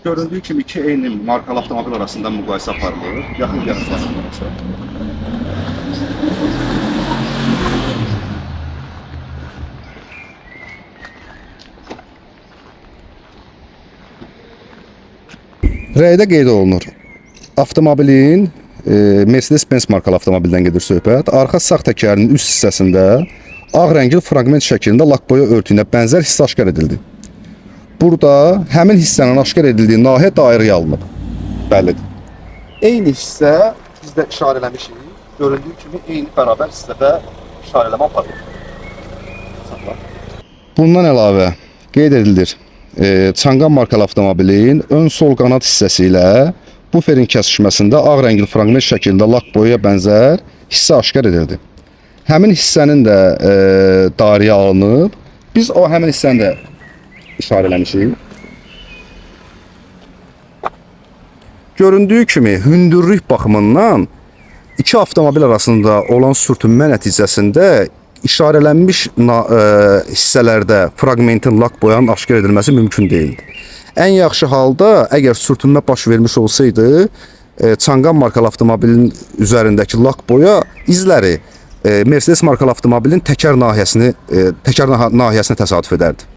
Göründüyü kimi iki eyni markalı avtomobil arasında müqayisə aparılır. Yaxın gəlin baxın. Rəydə qeyd olunur. Avtomobilin Mercedes-Benz markalı avtomobildən gedir söhbət. Arxa sağ təkərinin üst hissəsində ağ rəngli fraqment şəklində lak boya örtüyünə bənzər hissə aşkar edildi. Burada həmin hissənin aşkar edildiyi nahiyə dairəyə alınıb. Bəllidir. Eyni hissə biz də işarə eləmişik. Göründüyü kimi eyni bərabər hissədə işarələmə aparılır. Saxla. Bundan əlavə qeyd edilir. Changan markalı avtomobilin ön sol qanad hissəsi ilə buferin kəsişməsində ağ rəngli fraqment şəklində lak boyaya bənzər hissə aşkar edildi. Həmin hissənin də dairəyə alınıb. Biz o həmin hissəni də işarə eləmişik. Göründüyü kimi hündürlük baxımından iki avtomobil arasında olan sürtünmə nəticəsində işarələnmiş hissələrdə fraqmentin lak boyanın aşkar edilməsi mümkün deyildi. Ən yaxşı halda əgər sürtünmə baş vermiş olsaydı, Changan markalı avtomobilin üzərindəki lak boya izləri Mercedes markalı avtomobilin təkər nahiyəsini təkər nahiyəsinə təsadüf edərdi.